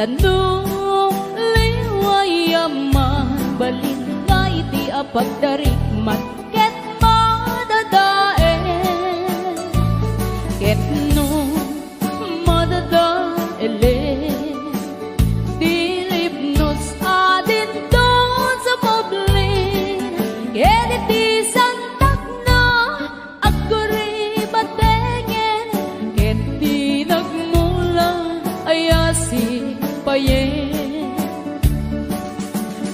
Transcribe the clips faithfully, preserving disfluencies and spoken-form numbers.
No liwayam mabalin nga iti a pagdarikmat ket madadael, ket no madadaelen, ti libnos a dinton sa poblin, ket iti santakna, agkuri batengen, ket ti nagmula aya sipayen.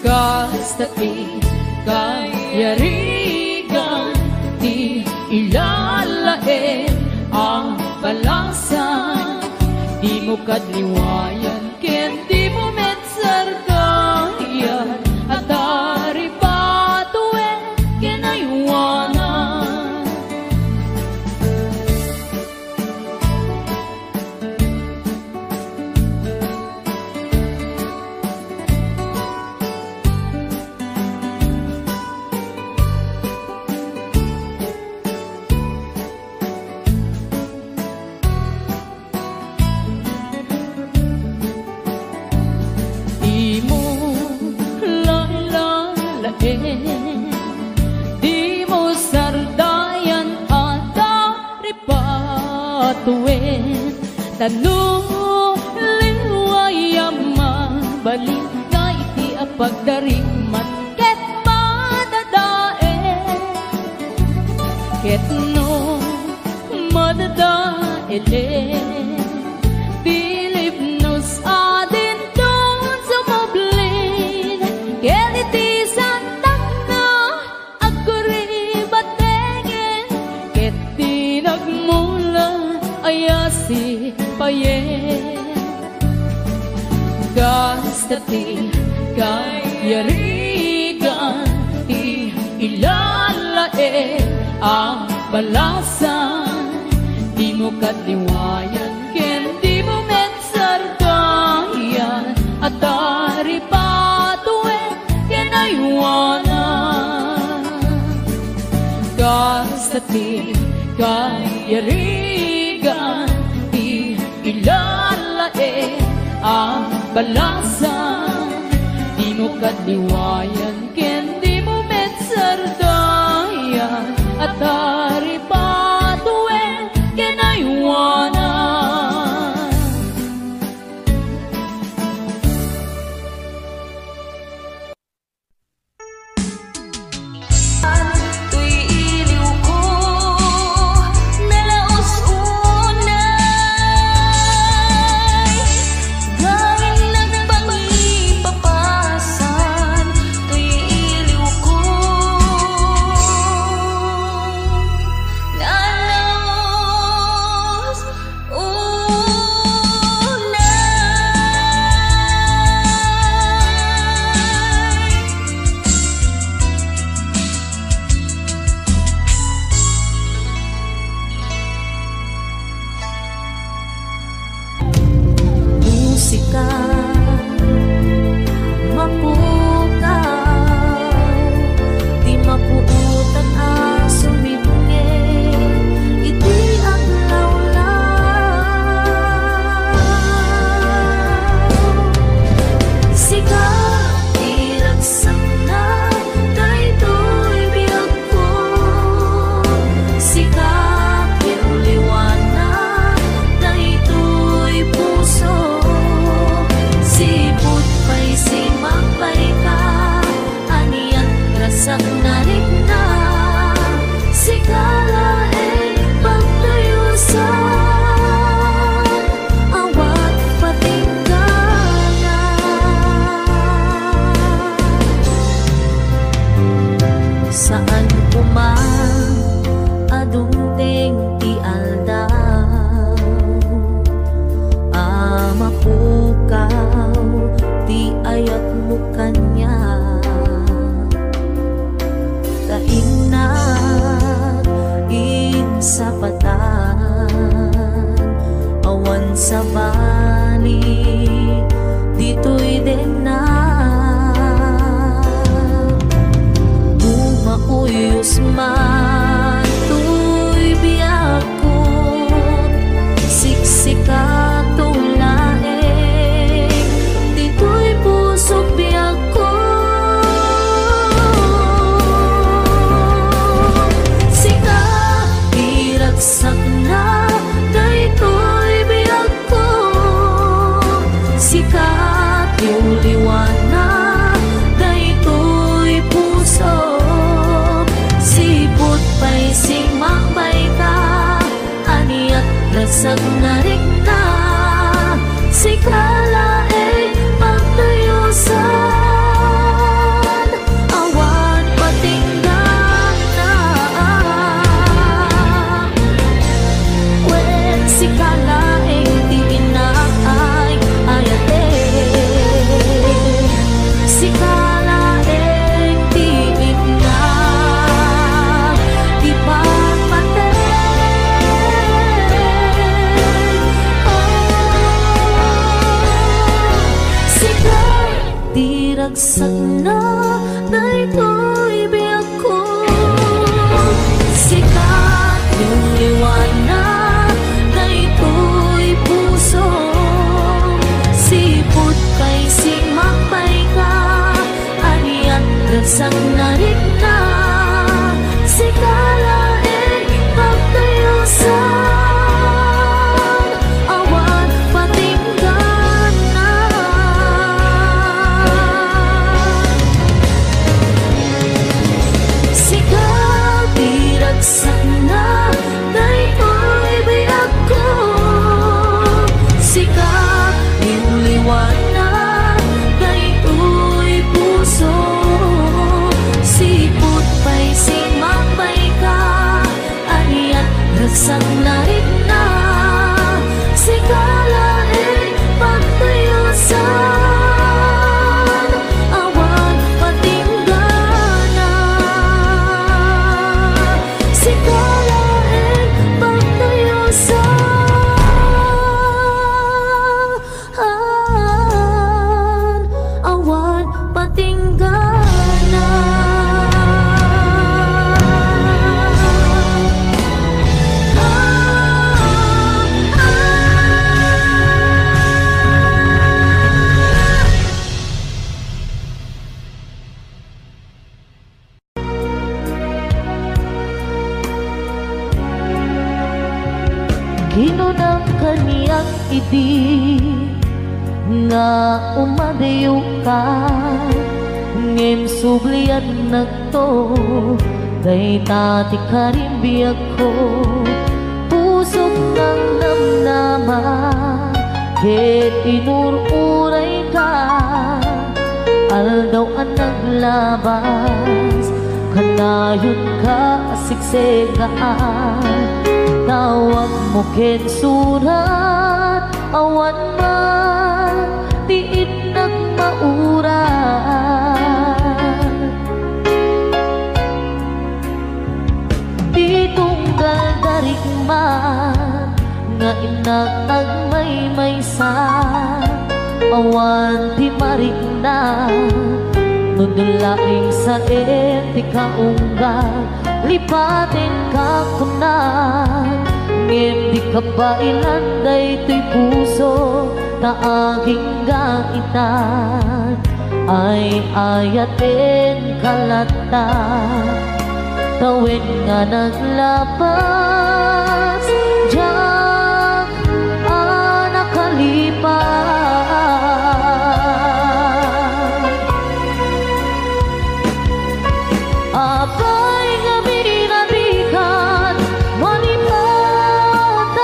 Kasta ti kayarigan ti ilalaen a balasan, dimo kad liwayan ken dimo met sargayan a taripatuen ken aywanan. Dimo laylalaen, dimo sardayan a taripatuen, ta no liwayam mabalin nga iti a pagdarikmat ket madadael, ket no madadaelen, ti libnos a dinton sa poblin, ket iti santakna, agkuri batengen, ket ti nagmula aya sipayen. Kasta ti kayarigan ti ilalaen a balasan, dimo kad liwayan ken dimo met sargayan a taripatuen ken aywanan. Kasta ti kayarigan ti ilalaen a balasan, dimo kad liwayan ken dimo met sardayan a taripatuen ken aywanan. Toy iliwko, nalaus unay, gain nagpangipapasan. Toy iliwko, nalaus unay. Musika, mapukaw, ti mapuotan a sumipnget iti aglawlaw. Sika ti ragsakna daytoy biagko, sika ti uliwana daytoy puso. Sipud pay simagbayka, anian ragsakna rikna, sika laeng pagtuyosan, awan patinggana. Saan koma a dumteng ti aldaw a mapukaw ti ayatmo kaniak. Ta innak insapatan, awan sabali ditoy dennak. No mauyos man toy biagko, siksikato laeng Sagnarikna, sika laeng pagtuyusan, awan patingganna. Wen, sika laeng ti inaay-ayaten. Sika laeng ti innak ti patpateg. Oh, sika ti ragsakna daytoy biagko. Sika ti liwanna daytoy puso. Sipud pay simakbayka. Anian ragsakna rikna, sika laeng pagtuyusan, awan patingganna. Sika ti ragsakna, daytoy biagko. Sika ti liwanna daytoy puso. Sipud pay simakbayka, anian ragsakna rikna. Sika laeng pagtuyusan, awan patingganna. Sika laeng pagtuyusan, awan patingganna. Kinunam kaniak idi nga umadayoka, ngem subliannakto, dayta ti karim biagko. Pusok nang namnama ket inur-urayka. Aldaw a naglabas, kanayonka a sigsegaan. Tawagmo ken surat, awan man ti innak maurat. Di tunggal darikman nga innak agmaymaysa, awan ti marikna, no dulaing saen ti kaunggan, lipatenka kunak, ngem di kabaelan daytoy puso, ta agingga itan, ay-ayatenka latta. Ta wen nga naglapas, diak a nakalipat. Apay ngamin a dikan malipatan,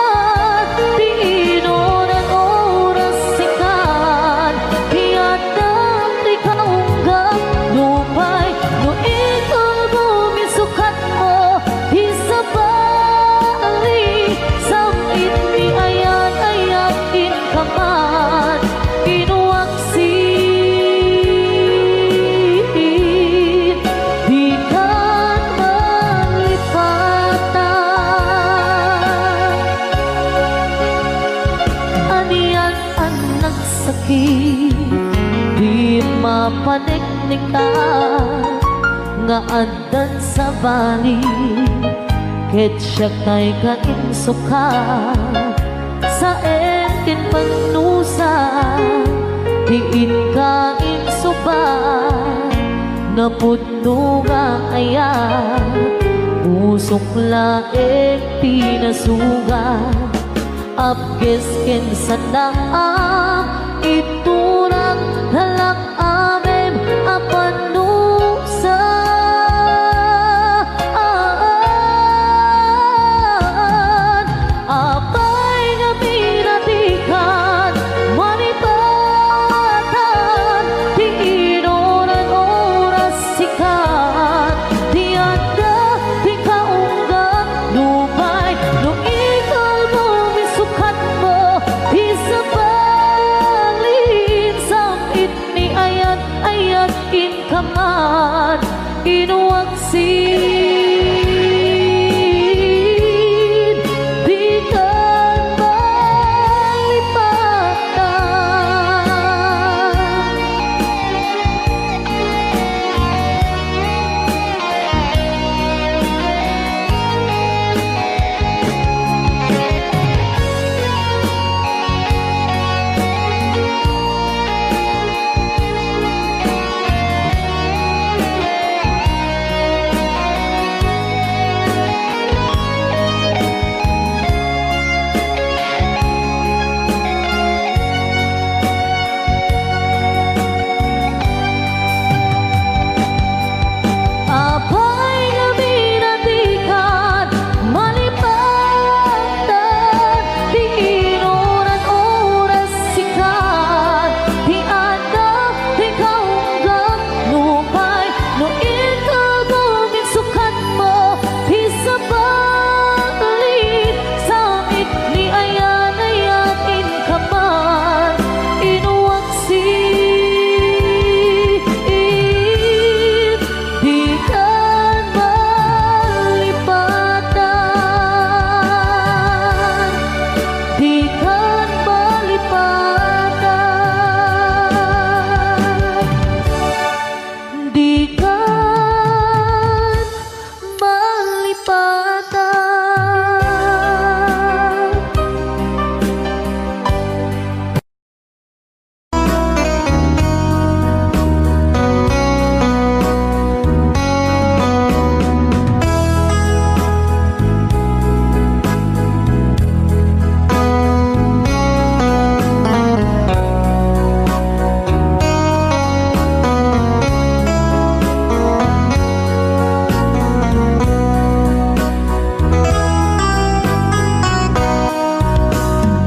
ti inuran oras sikan, ti addam ti kaunggam, nupay no iturbo mi sukatmo, ti sabali, sam-it mi ayan-ayak inka man, inuak sin dikan malipatan. Anian a nagsakit, di mapaneknekan nga addan sabali, ket siak tay kainsukat, saen ti pannusa, ti inka insuba, napudno nga ayat, pusok laeng ti nasugat. Apges ken sanaam, iturak talak amem a panusaan. Apay Aman, inuwak sin dikan malipatan. Apay, labi na dikan malipatan, di inuran oras sikan, di adda, di kaunggan, nupay, no ikaw guminsukan mo, di sabali, sa ni ayan-ayan inkaman, inuwak sin dikan malipatan, dikan malipatan, dikan malipatan.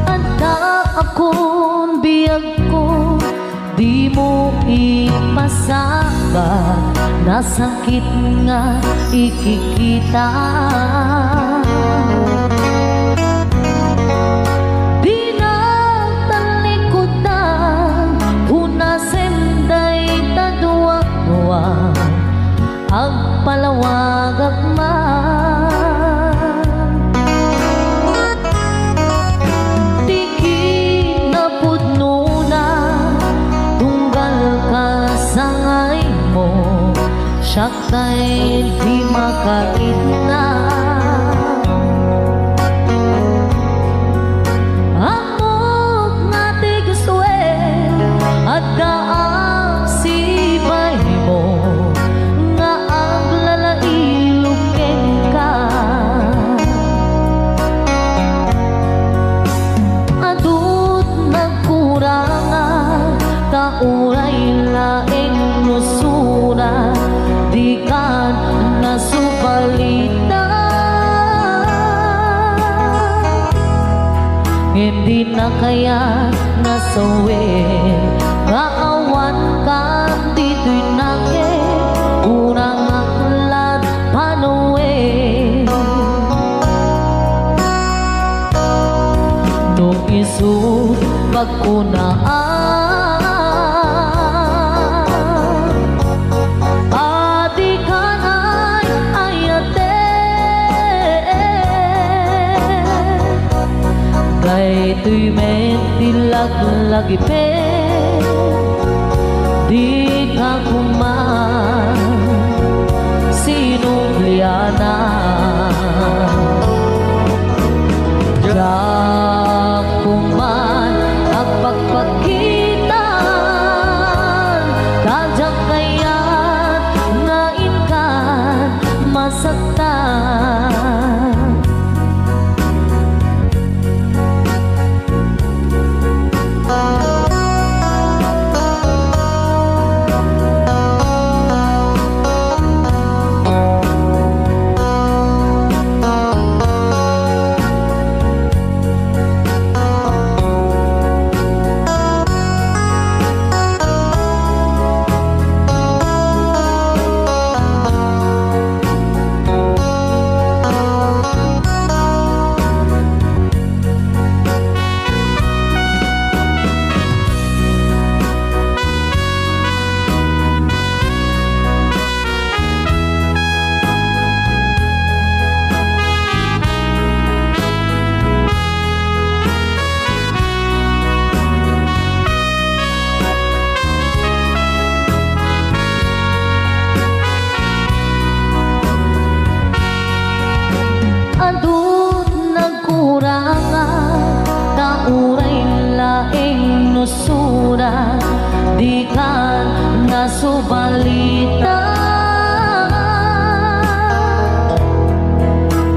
Adda akon biagko, dimo ipasaba, nasakit nga ikikita. Di nagtallikuddan, hunasen dayta duadua, agpalawagak man. Ti kinapudnona, tunggal kasangaymo, siak tay di makaitna. Ammok nga ti gustoek, adda a sibaymo nga aglalailog kenka. Adut nagkurangan, ta uray laeng nusuran, dikan nasupalitan. Ngem di na kayat nga sawen nga awan kan ditoy nakem, kurangak lat panawen. No isu pagkunaan, a dikan ay-ayaten. Daytoy met ti laglagipen, dika koma sinublianan. Diak koma agpakpakitan, ta diak kayat nga inkan masaktan. Dikan nasubalita,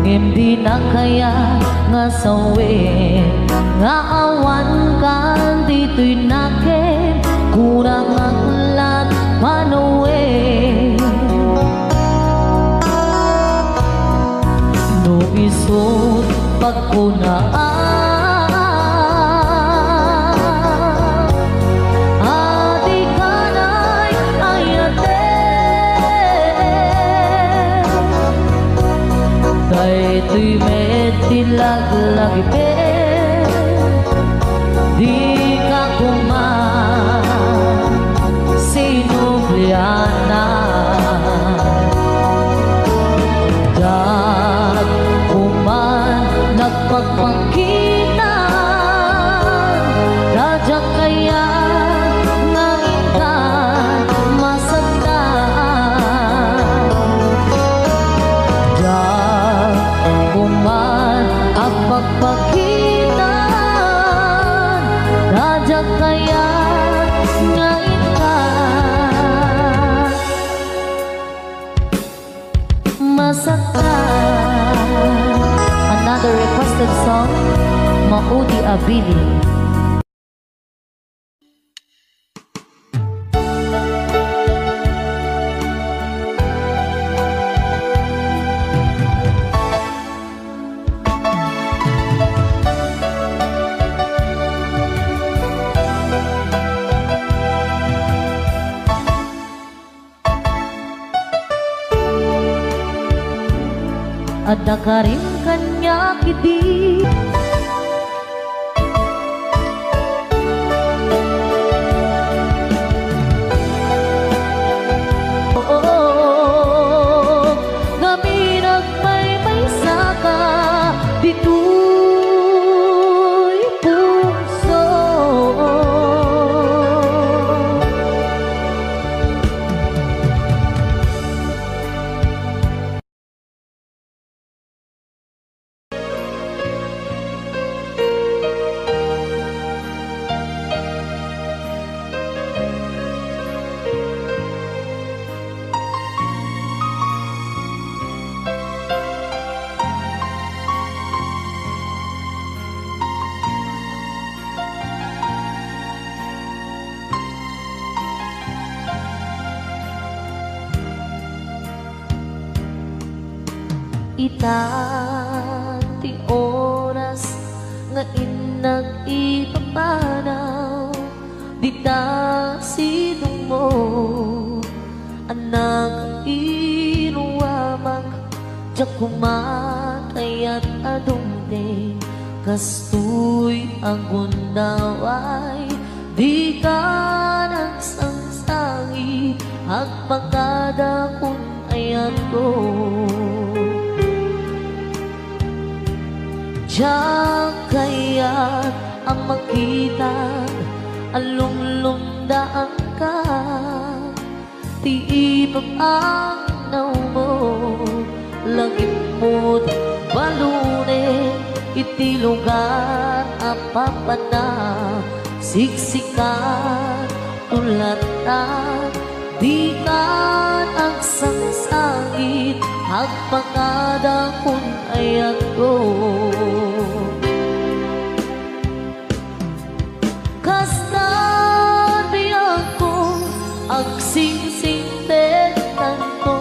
ngem dinak kayat nga sawen nga awankan ditoy nakem, kunam nga ket panawen. No isut' pagkunaan, a dikan ay-ayaten. Daytoy met ti laglagipen. Dika koma sinublianan. Diak koma nagpakpakita, ta diak kayat nga inka masaktan. Diak koma agpakpakita, ta diak kayat nga inka masaktan. Another requested song, Maudi a Bilin. Adda karim kaniak idi. Oo, ngem nagmaymaysaka ditoy puso. Ita ti oras nga innak ipapanaw dita sidongmo, annak, iruamak, diak koma kayat a dumteng kastoy a gundaway. Dika nagsangsangit, agpakada kun ayatko. Diak kayat a makita a lumlumdaanka. Ti ipapanawmo, lagipmo ti balone, iti lugar a papanna, siksika, tulata, dikan agsangsangit, agpakada kun ayatko. Kasta biagko, agsingsingpetkanto,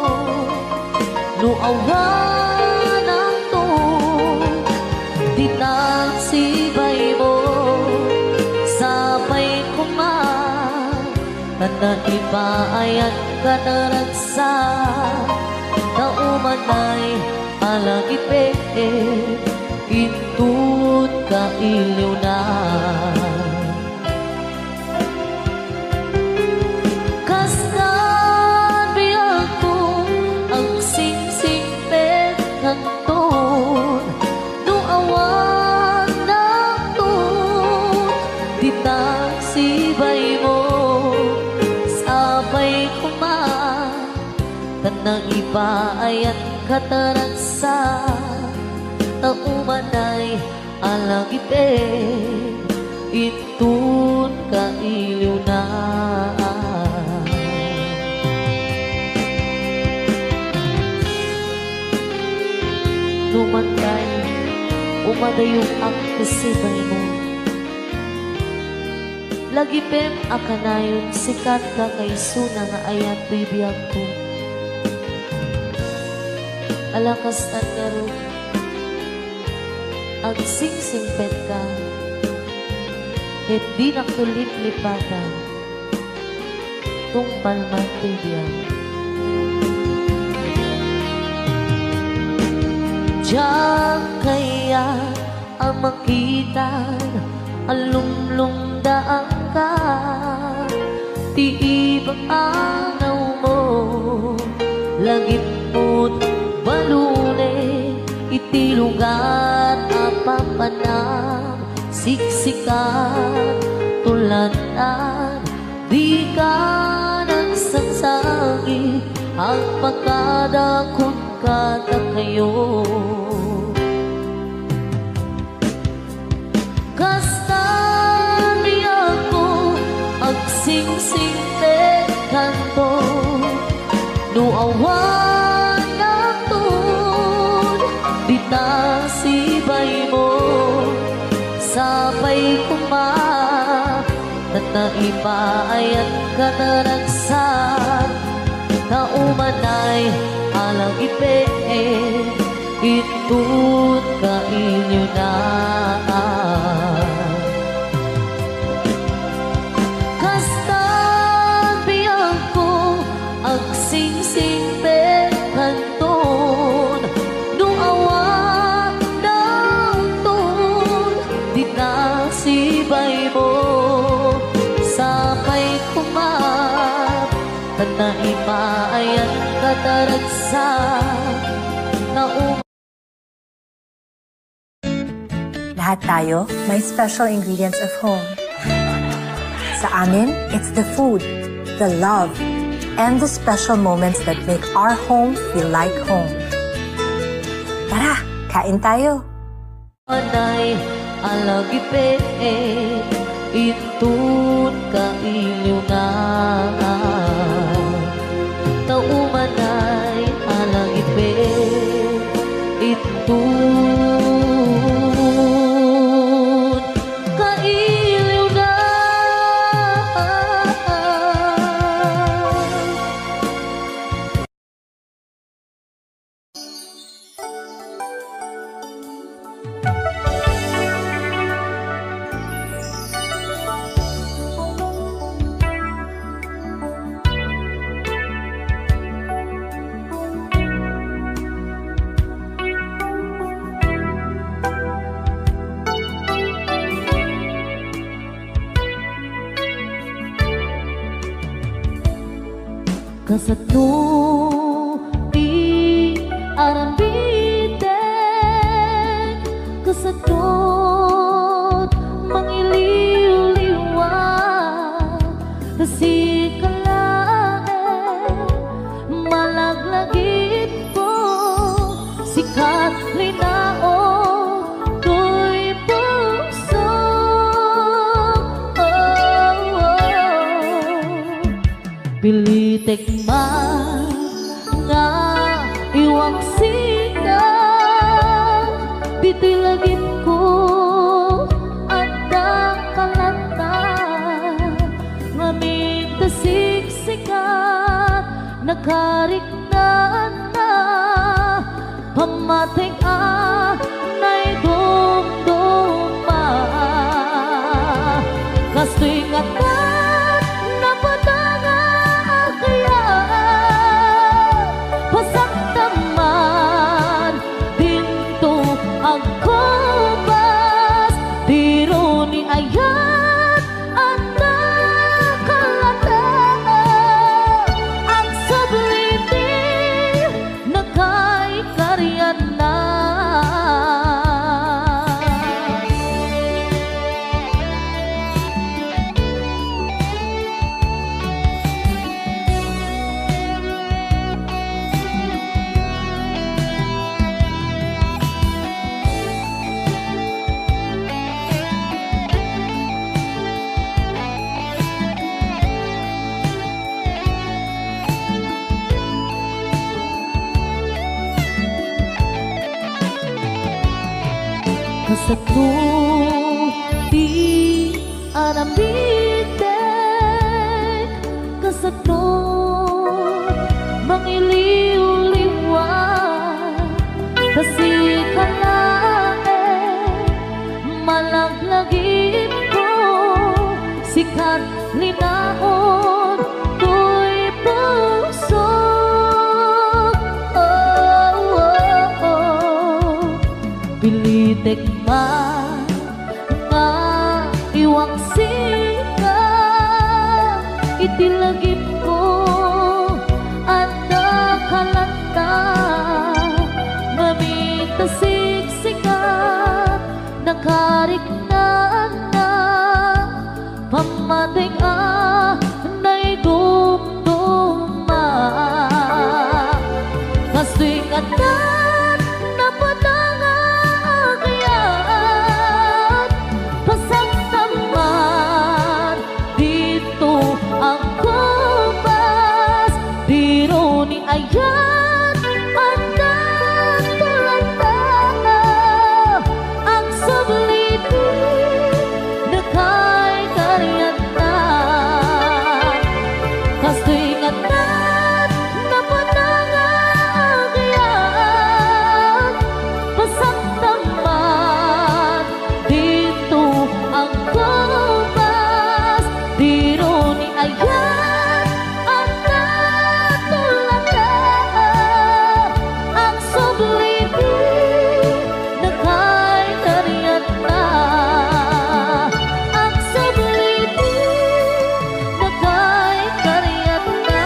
no awan anto ti tagsibaymo, sapay koma, ta naipaayanka ti ragsak, ta umanay a lagipet inton kailiwna. Kasta biagko, agsingsingpetkanton, no awan anto ti tagsibaymo, sapay koma, ta naipaayanka ti ragsak, ta umanay a lagipet Inton kailiwna. Numan kay, umadayok ak iti sibaymo. Lagipem a kanayon, sika ti kakaisuna nga ayat toy biagko. Ala kastan ngarud, agsingsingpetka, ket dinakto liplipatan, tungpal man ti biag. Diak kayat a makita a lumlumdaanka ti ibabaw mo. Lagipmo ti balone iti lugar a papanam, siksika, tulad-an, dika nagsangsangit, agpakadakon kadakayo. Kasta, biagko, agsingsingpetkanto, no awan nagtud dita sibaymo, sapay koma, ta naipaayat ka naragsak, ta umanay a lagipem inton kailiwna. Kasta, biagko, agsingsingpetkanton, no awan nagtud dita sibaymo, sapay koma, ta naipaayat ka naragsak, ta um- Lahat tayo may special ingredients of home. Sa amin, it's the food, the love, and the special moments that make our home feel like home. Tara, kain tayo! Anay a lagipem inton kailiwna. Ta umanay a lagipem inton kailiwna. Kasano ti aramidek, kasano mangiliwliwa, ta sika laeng malaglagipko, sika ti linaok toy puso. Oh, oh. Pilitek man nga iwak sika, ditoy lagipko adda kalatna, ngamin ta siksika, nakariknaan na. Pammatik a naidumduma. Kastoy ngata, napadanga a kayat, pasakta man, dinto agkubas, diro ni ayat, adda kalatna, agsubli ti nakaikarianna. Kasano ti aramidek? Kasano mangiliwliwa? Ta sika laeng malaglagipko, sika linaon toy puso. Oh, oh, oh. Pilitek man nga iwang sika iti lagipko, adda kalanta, ngamin ta siksika, nakariknaan na pammateg a naidumduma. Kastoy ngatan napatanga agayat, pasaktaman dito ang kubas, diro ni ayat, adda tulanda, agsubli ti nakay kariatna. Kastoy ngatan napatanga agayat, pasaktaman dito ang kubas, diro ni ayat, adda tulanda, agsubli ti nakay kariatna, agsubli ti nakay kariatna.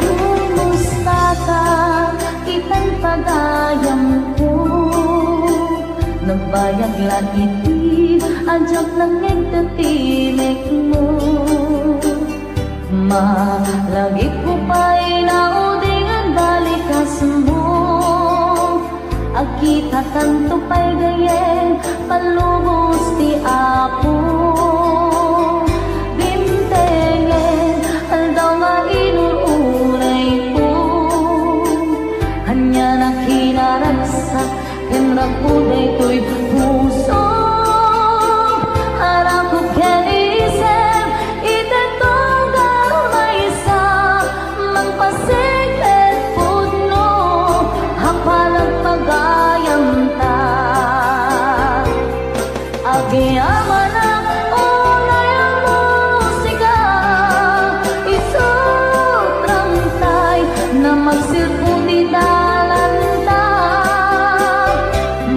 Kumusta ka, itay pagayamko? Nagbayag la iti, a diak nangngeg ti timekmo. Malagipko pay naudingen balikasmo. Agkitatanto pay gayyem, palubos ti Apo. Dimtengen, aldaw nga inur-urayko. Ania nakinaragsak, ken ragko daytoy puso. Arakop ken isem, iti tunggal maysa, mangpasig ket pudno, apan agpagayamta. Agyamanak, uray a musika, isutrangtay, na magsilpo ti dalanta.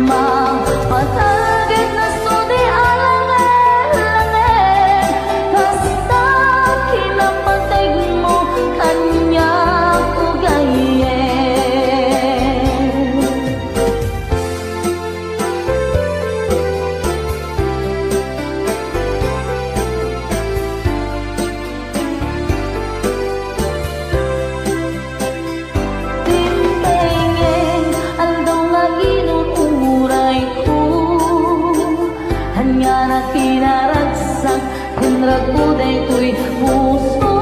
Mapatalged na sudi a langen-langen, kasta kinapategmo, kaniak gayyem. Dimtengen, aldaw nga inur-urayko. Ania nakinaragsak, ken ragko daytoy puso.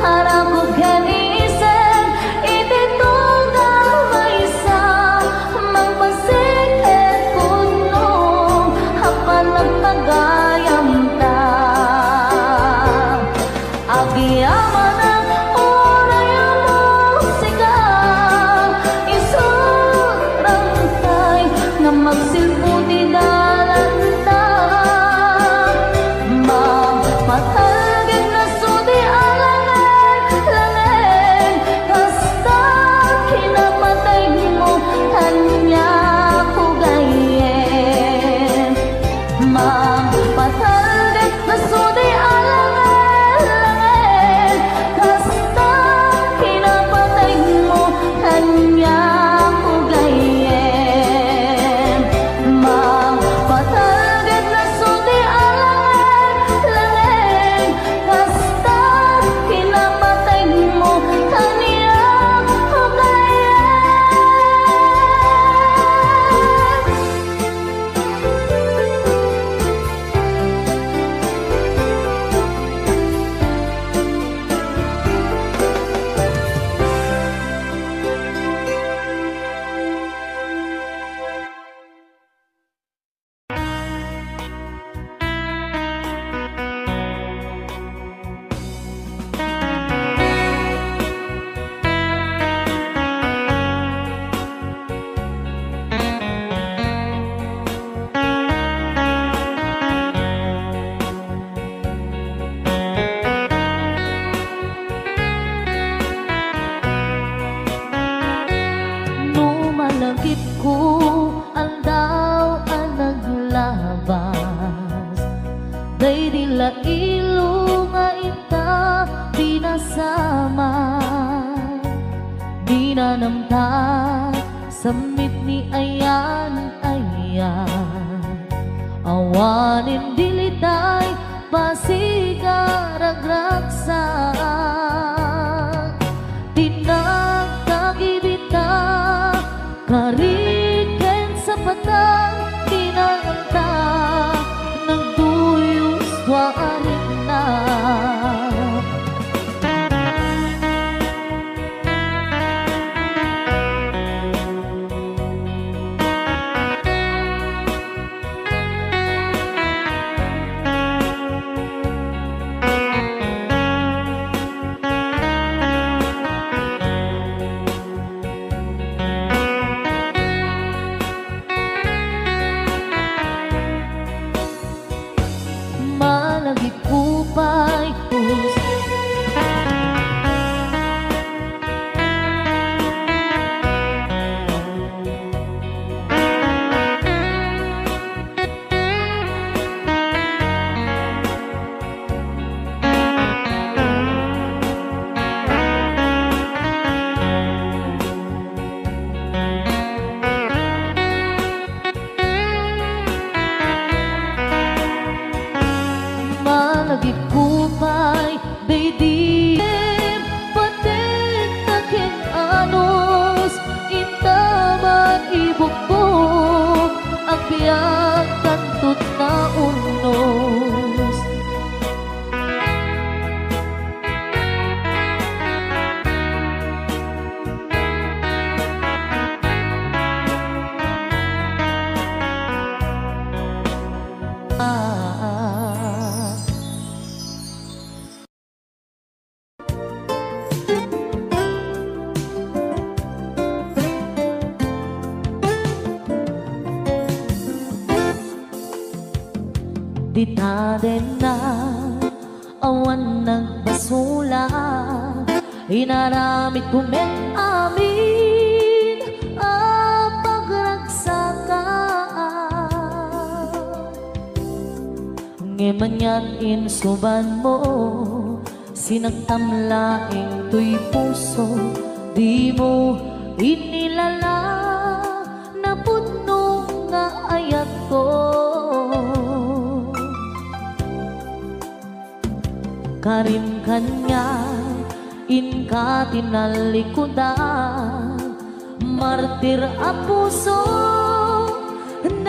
Arakop ken isem, iti tunggal maysa, mangpasig ket pudno, apan agpagayamta. Agyamanak, uray a musika, isutrangtay, na magsilpo ti dalanta. Mapatalged na Daydi la ilo nga inta pinasamak, dinanamta sammit ni ayan-ayan. Awanen dilitay pasiga ragragsak. Ti nagtagibita, kari ken sapatan, dinanta nagduyos tua a rinna. Malagipko pay, malagipko pay, daydi patekta ken anus, inta man ibukbok, agbiag kantot naurnos. Dita denna, awan nagbasolak, inaramidko met amin a pagragsakan. Ngem anian insubanmo, sinaktam laeng toy puso, dimo inilala napudno nga ayatko. Karim kaniak, inka ti nalikudan, martir a puso, naikalam.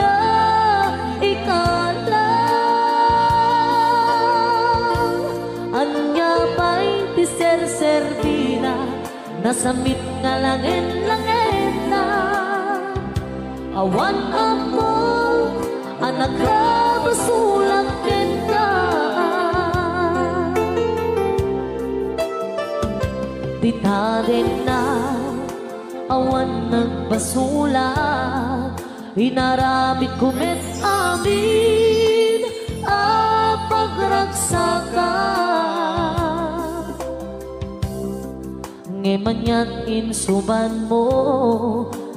Ania pay ti serserbina, nasammit nga langen-langenna. Awan ammo a nagbabasolak kenka. Dita denna, awan nagbasolak, inaramidko met amin a pagragsakan. Ngem anian insubanmo,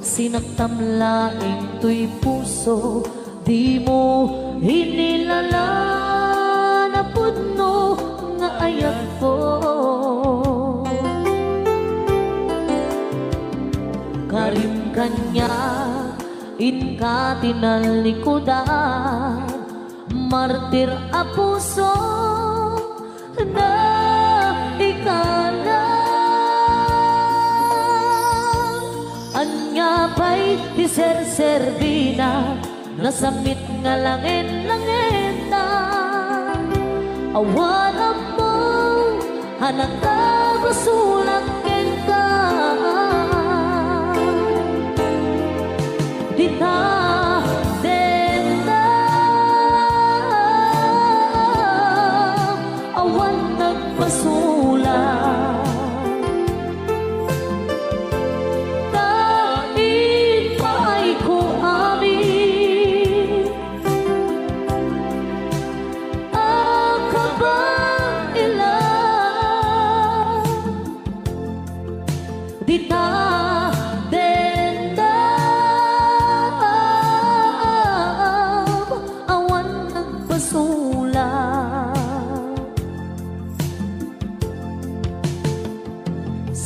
sinaktam laeng toy puso, dimo inilala napudno nga ayatko. Karim kaniak, inka ti nalikudan, martir a puso, naikalam. Ania pay ti serserbina, nasammit nga langen-langenna. Awan ammo a nagbabasolak kenka. Dita denna, awan nagbasolak. Ta impaayko amin a kabaelan.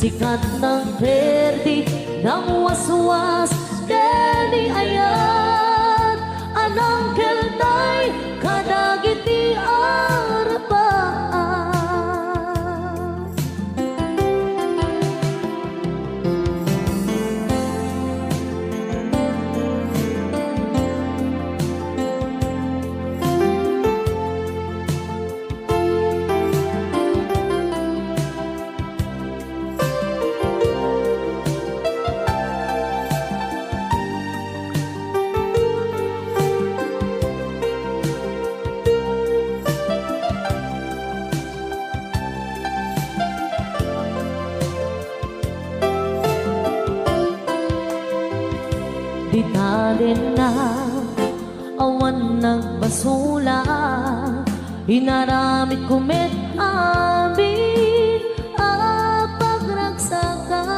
Sikat nang perdi, nang waswas, ken ni ayat, a nangkeltay kadagiti arabaan. Dita dennak, awan nagbasolak, inaramidko met amin a pagragsakan.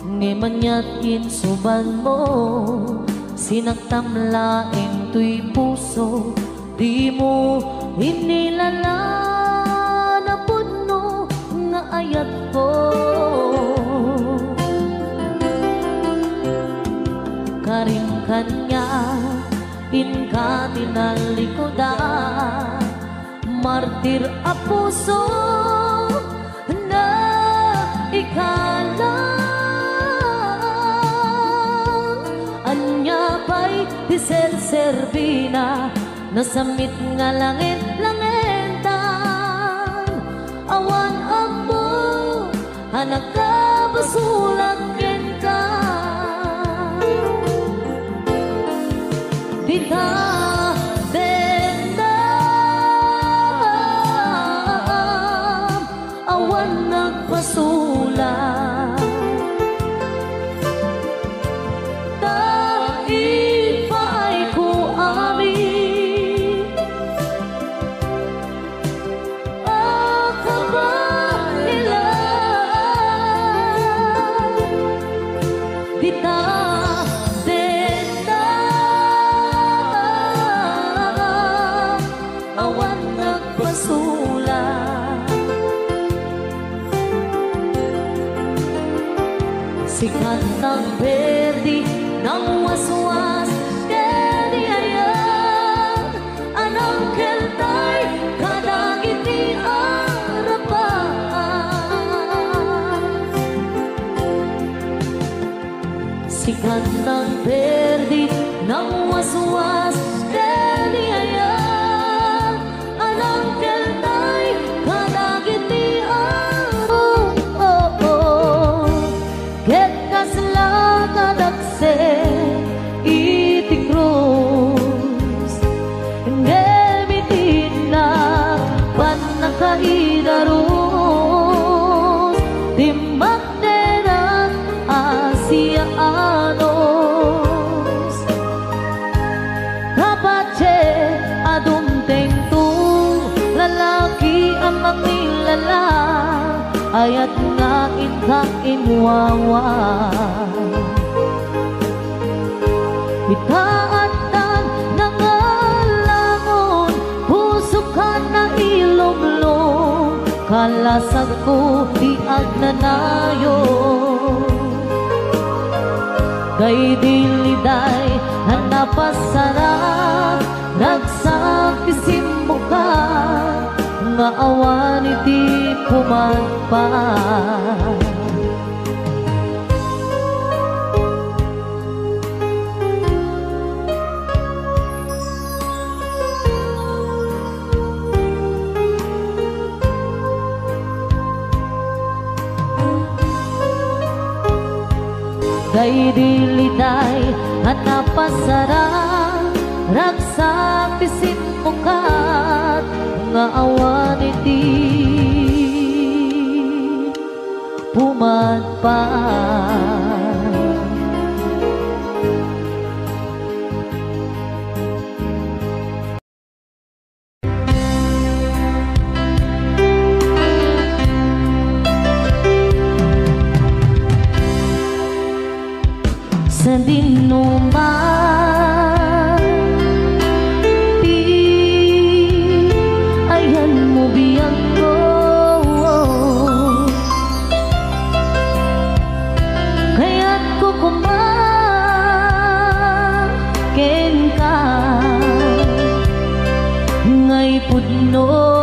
Ngem aniat insubalmo, sinaktam laeng toy puso, dimo inilala na pudno nga ayatko. Karim kaniak, inka tinallikudan, martir a puso, na ikalang. Ania pay ti serserbina, nasamit nga langet-langetan, awan ammo a nakabasolak kenka. Dita dennak, awan nagbasolak. Ta ipaayko amin a kabaelan. Dita dennak, awan nagbasolak. Sikat nang perdi, nang waswas, ken ni ayat, a nangkeltay kadagiti arabaan. Sikat nang perdi, nang waswas, ken ni ayat, a nangkeltay kadagiti arabaan. Oh, oh, oh. Ket kasla kadakse iti krus, ngem iti innak pannakaidarus, dimmakderak a siaanus. Kapatien a dumtengto, lalaki a mangilala, ayat nga inka inwawa. Ita addan nangalangon, pusoka nailumlom, kalasagko ti agnanayon. Daydi liday a napasarag, ragsak ti simmoka, nga awan iti pumadpad. Daydi liday a napasarag, ragsak ti simmoka, nga awan iti pumadpad. Sadinoman ti ayanmo, biagko, kenka, ngay pudno